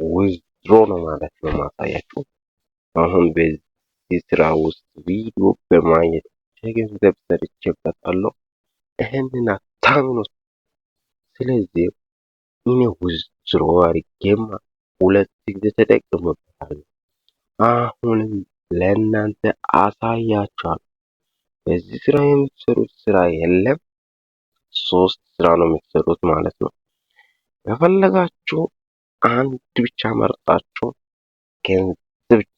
Withdraw ነው ማለት ነው ማሳያችሁ። አሁን በዚህ ስራ ውስጥ ቪዲዮ በማየት ገንዘብ ሰርቼበታለሁ። ይህንን አታምኑት። ስለዚህ እኔ withdraw አድርጌማ ሁለት ጊዜ ተጠቅሜበታለሁ። አሁንም ለእናንተ አሳያችኋለሁ። በዚህ ስራ የምትሰሩት ስራ የለም። ሶስት ስራ ነው የምትሰሩት ማለት ነው። ከፈለጋችሁ አንድ ብቻ መርጣችሁ ገንዘብ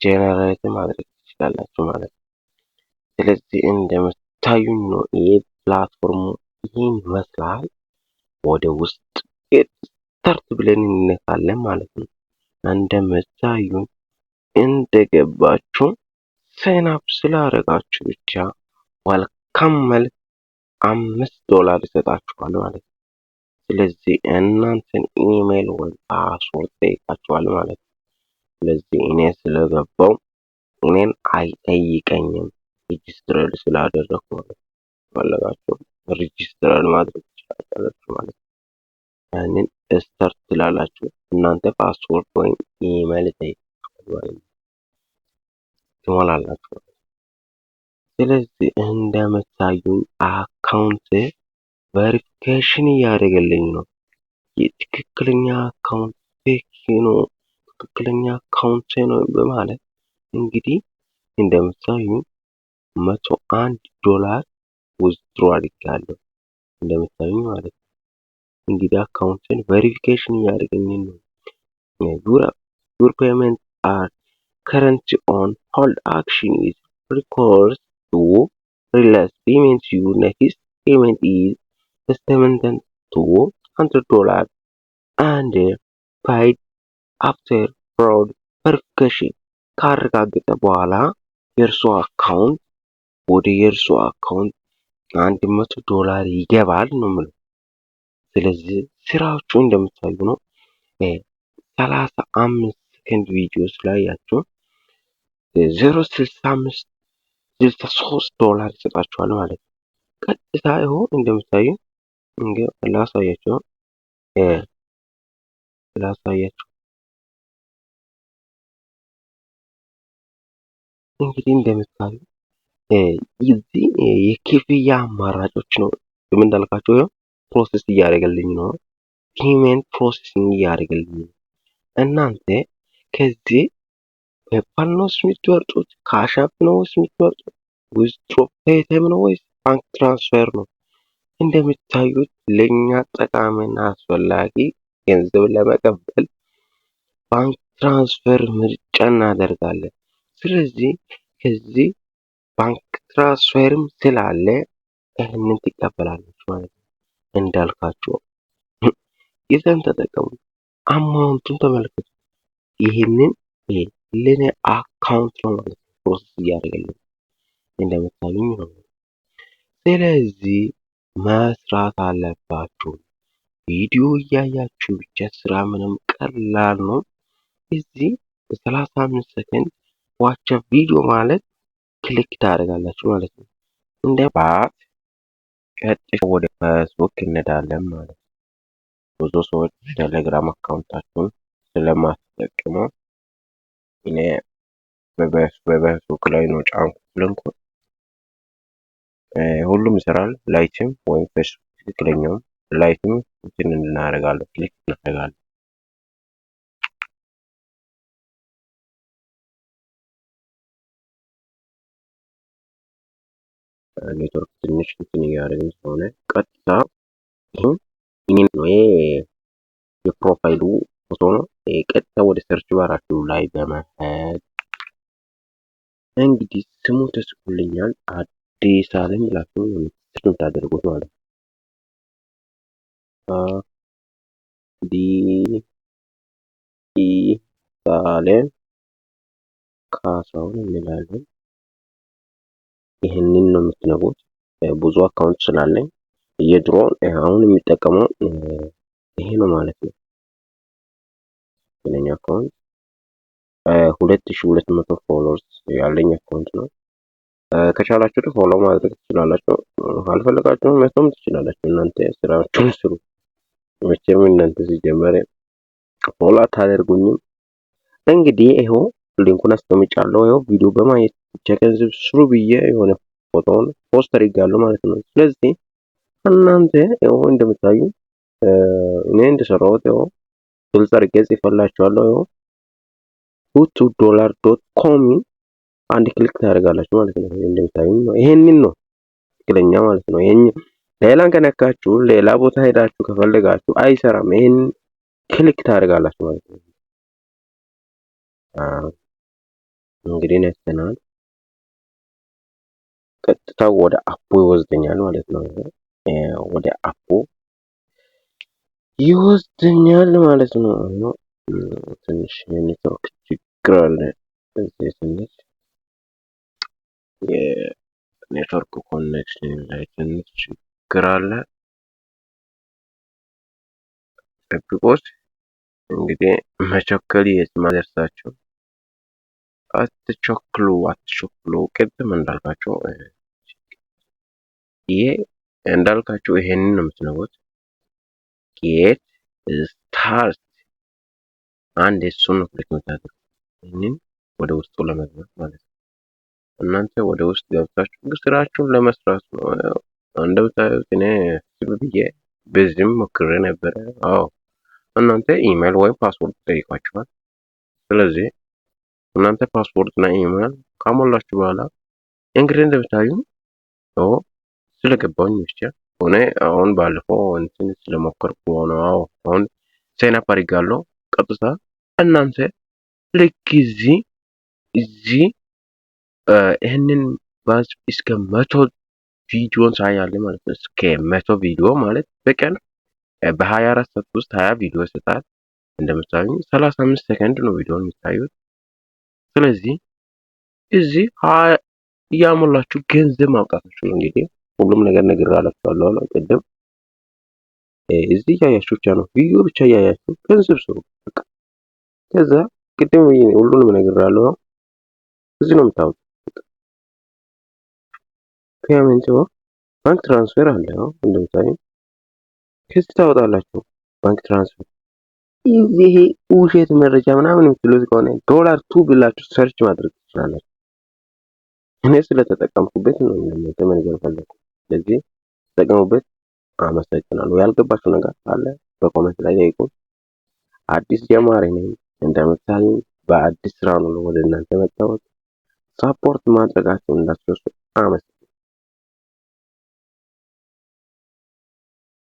generate ማድረግ ትችላላችሁ ማለት ነው። ስለዚህ እንደምታዩኝ ነው ይሄ platform ኡ ይህን ይመስላል። ወደ ውስጥ start ብለን እንነካለን ማለት ነው። እንደምታዩኝ እንደገባችሁ sign up ስላደረጋችሁ ብቻ welcome መልክ $5 ይሰጣችኋል ማለት ነው። ስለዚህ እናንተን ኢሜይል ወይ password ጠይቃችኋል ማለት ነው። ስለዚህ እኔ ስለገባው እኔን አይጠይቀኝም register ስላደረኩ ማለት ነው። ፈለጋችሁ register ማድረግ ትችላላችሁ ማለት ነው። ያንን start ትላላችሁ፣ እናንተ password ወይም ኢሜይል ይጠይቃችኋል ማለት ነው። ትሞላላችሁ። ስለዚህ እንደምታዩኝ account verification እያደረገልኝ ነው። የትክክለኛ account fake ነው፣ ትክክለኛ account ነው በማለት እንግዲህ እንደምታዩኝ $101 withdraw አድርጌያለሁ እንደምታዩኝ ማለት ነው። እንግዲህ account ን verification እያደረገልኝ ነው። Your payment are currently on hold. Action is required to release payment. Your next payment is estimated to $100 and paid after fraud verification. ካረጋገጠ በኋላ የእርሶ account ወደ የእርሶ account $100 ይገባል ነው የምለው። ስለዚህ ስራዎቹ እንደምታዩ ነው። 35 ሰከንድ ቪዲዮ ስላያችሁ 0.65 63 ዶላር ይሰጣችኋል ማለት ነው። ቀጥታ ይኸው እንደምታዩ ላሳያችሁ ላሳያችሁ እንግዲህ እንደምታዩ እዚህ የክፍያ አማራጮች ነው እንዳልካቸው process እያደረገልኝ ነው። Payment processing እያደረገልኝ ነው። እናንተ ከዚህ PayPal ነው የምትመርጡት? Cash App ነው የምትመርጡት? Withdraw Paytm ነው ወይስ bank transfer ነው? እንደምታዩት ለኛ ጠቃሚና አስፈላጊ ገንዘብ ለመቀበል bank transfer ምርጫ እናደርጋለን። ስለዚህ ከዚህ bank transfer ም ስላለ ይህንን ትቀበላላችሁ ማለት ነው። እንዳልካችሁ ይዘን ተጠቀሙ። Amount ኡን ተመልከቱ። ይህንን ለኔ account ነው ማለት ነው process እያደረገልኝ እንደምታዩኝ ነው። ስለዚህ መስራት አለባችሁ። ቪዲዮ እያያችሁ ብቻ ስራ ምንም ቀላል ነው። እዚህ በ35 ሰከንድ watch video ማለት click ታደርጋላችሁ ማለት ነው። እንደ ባት ቀጥታ ወደ ፌስቡክ እንሄዳለን ማለት ነው። ብዙ ሰዎች ቴሌግራም account ኣችሁን ስለማትጠቀሙ እኔ በፌስቡክ ላይ ነው ጫንኩት link ኡን። ሁሉም ይሰራል። Lite ም ወይም ፌስቡክ ትክክለኛውም Lite ም እንትን እናደርጋለን፣ click እናደርጋለን። ኔትወርክ ትንሽ እንትን እያደረግን ስለሆነ ቀጥታ ይህን ነው፣ ይሄ የ profile ኡ ፎቶ ነው። ቀጥታ ወደ search bar ኣችሁ ላይ በመሄድ እንግዲህ ስሙ ተጽፎልኛል፣ አዲስ አለም ብላችሁ search የምታደርጉት ማለት ነው። አ ዲ ኢ ሳሌም ካሳሁን እንላለን። ይህንን ነው የምትነኩት። ብዙ account ስላለኝ የድሮ አሁን የሚጠቀመው ይሄ ነው ማለት ነው። ትክክለኛ account 2200 followers ያለኝ account ነው። ከቻላችሁ follow ማድረግ ትችላላችሁ። ካልፈለጋችሁ መተውም ትችላላችሁ። እናንተ ስራችሁን ስሩ። መቼም እናንተ ሲጀመር follow አታደርጉኝም። እንግዲህ ይኸው link ኡን አስቀምጫለሁ። ይኸው ቪዲዮ በማየት ብቻ ገንዘብ ስሩ ብዬ የሆነ ፎቶውን post አድርጋለሁ ማለት ነው። ስለዚህ እናንተ ይኸው እንደምታዩ እኔ እንደሰራሁት ይኸው ግልጽ አድርጌ ጽፌላችኋለሁ። ይኸው 22dollar.com አንድ click ታደርጋላችሁ ማለት ነው። እንደምታዩ ነው። ይሄንን ነው ትክክለኛ ማለት ነው። ይሄን ሌላን ከነካችሁ ሌላ ቦታ ሄዳችሁ ከፈለጋችሁ አይሰራም። ይሄን click ታደርጋላችሁ ማለት ነው። እንግዲህ ነክተናል። ቀጥታ ወደ app ኡ ይወስደኛል ማለት ነው። ወደ app ኡ ይወስደኛል ማለት ነው። ትንሽ የኔትወርክ ችግር አለ። እዚህ ትንሽ የ network connection ላይ ትንሽ ችግር አለ። ጠብቁት። እንግዲህ መቸኮል የትም አያደርሳችሁም። አትቸኩሉ፣ አትቸኩሉ። ቅድም እንዳልኳቸው ይሄ እንዳልካቸው ይሄንን ነው የምትነኩት። Get start አንድ እሱን ነው click የምታደርጉት። ይህንን ወደ ውስጡ ለመግባት ማለት ነው። እናንተ ወደ ውስጥ ገብታችሁ ስራችሁን ለመስራት ነው። እንደምታዩት እኔ ዝም ብዬ በዚህም ሞክሬ ነበረ። አዎ፣ እናንተ ኢሜል ወይም password ጠይቋችኋል። ስለዚህ እናንተ password እና ኢሜል ካሞላችሁ በኋላ እንግዲህ እንደምታዩ ስለገባኝ ብቻ ሆነ አሁን ባለፈው እንትን ስለሞከርኩ ነው። አዎ፣ አሁን sign up አድርጋለሁ። ቀጥታ እናንተ ልክ እዚህ ይህንን ባዝ እስከ 100 ቪዲዮን ሳያለ ማለት ነው። እስከ 100 ቪዲዮ ማለት በቀን በ24 ሰዓት ውስጥ 20 ቪዲዮ ይሰጣል። እንደምታዩ 35 ሰከንድ ነው ቪዲዮን የሚታዩት። ስለዚህ እዚህ እያሞላችሁ ገንዘብ ማውጣታችሁ ነው። እንግዲህ ሁሉም ነገር ነግሬያችኋለሁ ቅድም። እዚህ እያያችሁ ብቻ ነው፣ ቪዲዮ ብቻ እያያችሁ ገንዘብ ስሩ። በቃ ከዛ ቅድም ሁሉንም ነግሬያለሁ። እዚህ ነው የምታወጡት። Payment bank transfer አለ እንደምታዩ ከዚህ ታወጣላችሁ። Bank transfer ይሄ ውሸት መረጃ ምናምን የምትሉት ከሆነ ዶላር ቱ ብላችሁ search ማድረግ ትችላላችሁ። እኔ ስለተጠቀምኩበት ነው እናንተ መንገር ፈለኩ። ስለዚህ ተጠቀሙበት። አመሰግናለሁ። ያልገባችሁ ነገር ካለ በ comment ላይ ጠይቁ። አዲስ ጀማሪ ነኝ። እንደምታዩ በአዲስ ስራ ነው ወደ እናንተ መጣሁት። Support ማድረጋችሁን እንዳትረሱ። አመሰግናለሁ።